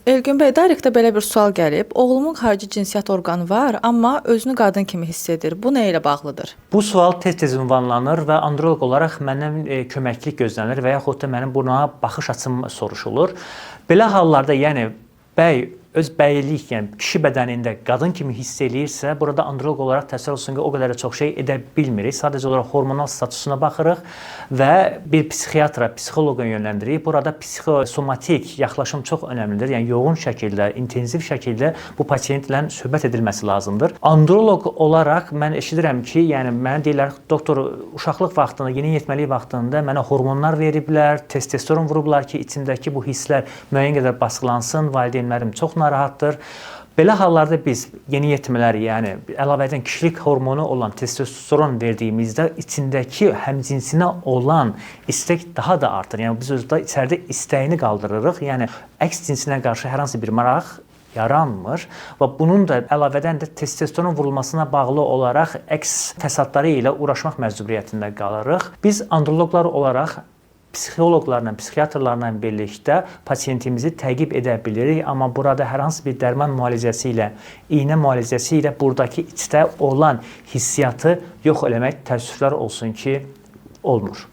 Elgün bəy, Directdə belə bir sual gəlib. Oğlumun xarici cinsiyyət orqanı var, amma özünü qadın kimi hiss edir. Bu nə ilə bağlıdır? Bu sual tez-tez ünvanlanır və androloq olaraq məndən köməklik gözlənilir və yaxud da mənim buna baxış açım soruşulur. Belə hallarda, yəni bəy öz bəylik, yəni kişi bədənində qadın kimi hiss eləyirsə, burada androloq olaraq təsəvvür olsun ki, o qədər də çox şey edə bilmirik. Sadəcə olaraq hormonal statusuna baxırıq və bir psixiatra, psixoloqa yönləndiririk. Burada psixosomatik yaxınlaşım çox önəmlidir. Yəni yoğun şəkildə, intensiv şəkildə bu pasientlə söhbət edilməsi lazımdır. Androloq olaraq mən eşidirəm ki, yəni mənə deyirlər, doktor, uşaqlıq vaxtında, yeniyetməlik vaxtında mənə hormonlar veriblər, testosteron vurublar ki, içimdəki bu hisslər müəyyən qədər basqılansın, valideynlərim çox narahatdır. Belə hallarda biz yeniyetmələr, yəni əlavədən kişilik hormonu olan testosteron verdiyimizdə içindəki həmcinsinə olan istək daha da artır. Yəni biz özdə içəridə istəyini qaldırırıq. Yəni əks cinsinə qarşı hər hansı bir maraq yaranmır və bunun da əlavədən də testosteron vurulmasına bağlı olaraq əks fəsadları ilə uğraşmaq məcburiyyətində qalırıq. Biz androloqlar olaraq psixoloqlarla, psixiatrlarla birlikdə pasientimizi təqib edə bilirik, amma burada hər hansı bir dərman müalicəsi ilə, iynə müalicəsi ilə buradakı içdə olan hissiyatı yox eləmək təəssüflər olsun ki, olmur.